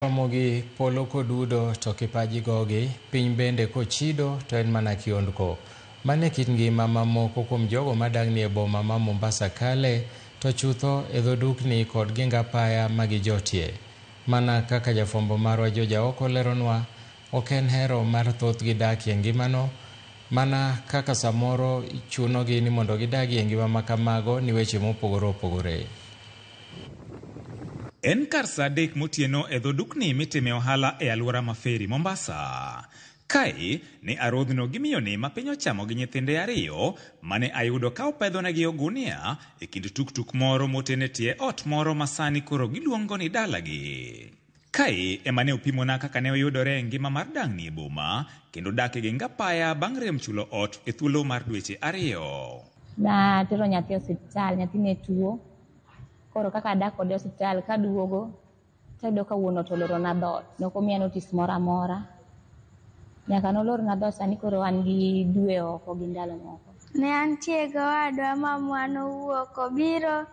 Romogi polo kodudo to kipaji gogi, piny bende kochido to en mana kiondko. Mano e kit ngima ma moko kuom jogo madang'ni e boma ma Mombasa kale to chutho e dho dukni kod ging apaya ma gijotie. Mana kaka jafwambo marwa George Aoko leronwa, ok en hero mar thothgi dakie ngimano, mana kaka samoro chunogi ni mondo gidagie ngima ma kamago ni weche mopogore opogore. En kar saa 3 motieno e dho dukni mitime ohala e alwora ma Ferry, Mombasa. Kae ne arodhno gi miyoni ma piny ochamo gi nyithinde 2 mane ayudo ka opedhonegi ogunia e kind tuktuk moro moten e tie ot moro ma sani koro giluongo ni dalagi. Kae ema ne opimona kaka ne oyudore e ngima mar dang'ni e boma kendo dak e geng apaya bang' rem chulo ot e thuolo mar dweche 2. Natero nyathi e osiptal, nyathi ne tuo. Koro kaka adak kode e osiptal kaduogo tayudo ka wuon ot olorona dhoot. Ne ok omiya notice moro amora. Nyaka nolorna dhoot sani koro an gi dwe oko gi ndalo moko. Ne antie gi owadwa ma mwa nowuok obiro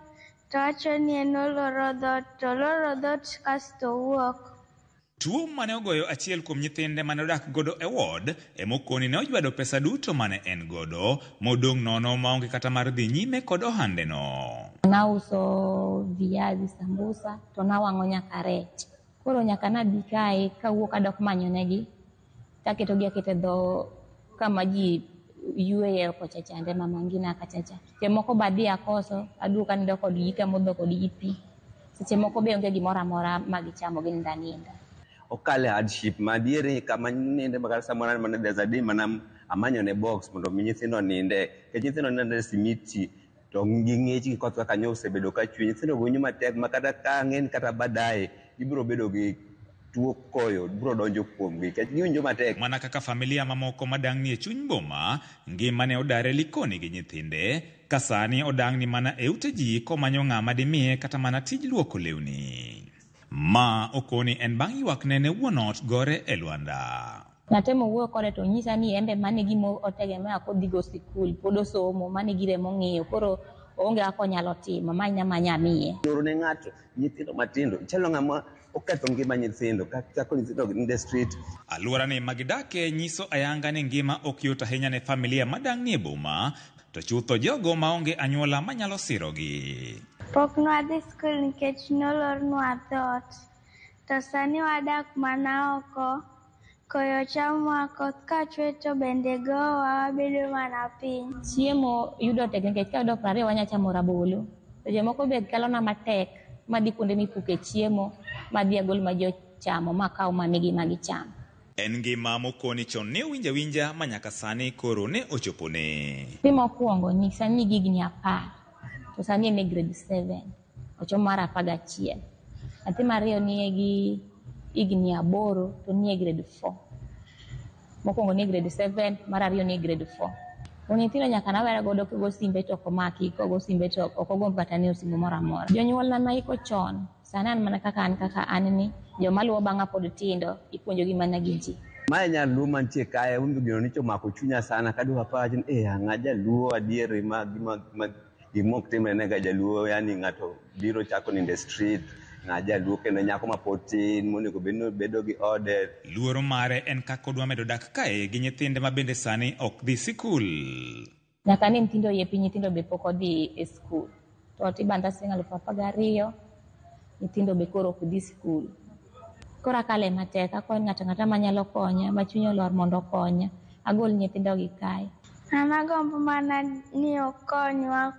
to wacho ni en oloro dhoot to oloro dhoot kasto owuok. Tuo mane ogoyo achiel kuom nyithinde mane odak godo e ward emokoni ne ojwado pesa duto mane en godo modong' nono maonge kata mar dhi nyime kod ohandeno. Nauso viazi sambusa to nawang'o nyaka rech. Koro nyaka nabi kae kawuok adok manyonegi taketogi aketa e dho kama ji yueye kocha chande mama ngina kacha cha. Seche moko be adhi akoso aduogo anindo kodgi tamodho kodgi pi. Seche moko be onge gimoro amora ma gichamo ginindo aninda. Okale hardship ma diere kama ninde makata samoro mana there's a day mana amanyo ne box mondo mi nyithindo ninde. Nikech nyithindo ninde e simiti to gi ng'ich gi koth kaka nyo osebedo ka chwe. Nyithindo winjo matek ma kata ka ang'e kata baadaye gibiro bedo gi tuo koyo biro donjo kuomgi nikech giwinjo matek. Mana kaka familia mamoko madang'ni e chuny boma, ngima ne odare Likoni gi nyithinde, ka sani odang'ni mana e ute ji komanyo ng'ama dimiye kata mana tij luoko lewni. Ma okoni en bang' ywakne ne wuon ot gore e lwanda. Natemo wuoyo kode to onyisa ni en be mano e gima otegemea kodhigo sikul, pod osomo, mano e gire mong'iyo, koro oonge kaka onyalo timo, amany amanya amiye. Loro ne ng'ato nyithindo matindo, chalo ng'ama oketho ngima nyithindo, kaka nyithindo in the street. Alwora ni magidake nyiso ayanga ni ngima ok yot ahinya ne familia madang'ni e boma, to chutho jogo maonge anyuola manyalo sirogi. Pok nwadhi skul nikech nolornwa dhoot. To sani wadak mana oko, koyo chamowa, koth ka chwe to bende goyowa, wabedo mana piny. Chiemo yudo tek nikech kayudo 20 wanya chamo rabolo. Seche moko be kalona matek madhi kuonde mipuke chiemo, madhi agol ma ji ochamo makaw mamigi ma gichamo. En ngima mokoni chon ne owinjo awinja ma nyaka sani koro ne ochopone. Nyathi mokwongo ni sani nigi higni 10 to sani en e grade 7, ochomo mar 11. Nyathi mar ariyo nie gi higni 8 to nie grade 4. Mokwongo nie grade 7, mar ariyo nie grade 4. To nyithindo nyaka nawere godo kogo simbe to ok omaki, kogo simbe to ok ogomb kata ng'iyo simu moro amora. Jonyuolna naiko chon, sani an mana kaka an ni, joma luwo bang'a pod tindo, ipuonjogi mana gi ji. Mae nyaluo mantie kae, omiyo gino nyocha omako chunya sana kaduogo apacho ni ang'a jaluo adier ma gima ok timre ne ga jaluo, yani ng'ato biro chako nindo e street, ng'a jaluo kendo nyako ma pod tin monego bed ni bedo gi ode. Luoro mare en kaka odwa medo dak kae gi nyithinde ma bende sani ok dhi sikul. Nyaka ne nyithindo yie piny, nyithindo be pok odhi e skul. To ot ibandha siling 12,000, nyithindo be koro ok dhi skul. Koro akale matek, akwayo ng'ato ang'ata manyalo konya, ma chunye olor mondo okonya, agol nyithindo gi kae. An agombo mana ni okonywa,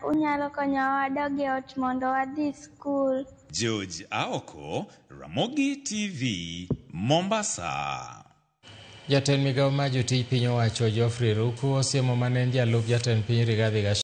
unyalo konyowa wadog e ot mondo wadhi skul. George Aoko, Ramogi TV, Mombasa. Jatend migao mar jotij piny owacho Geoffrey Ruku osiemo mane en jalup jatend piny Rigathi Gachagua.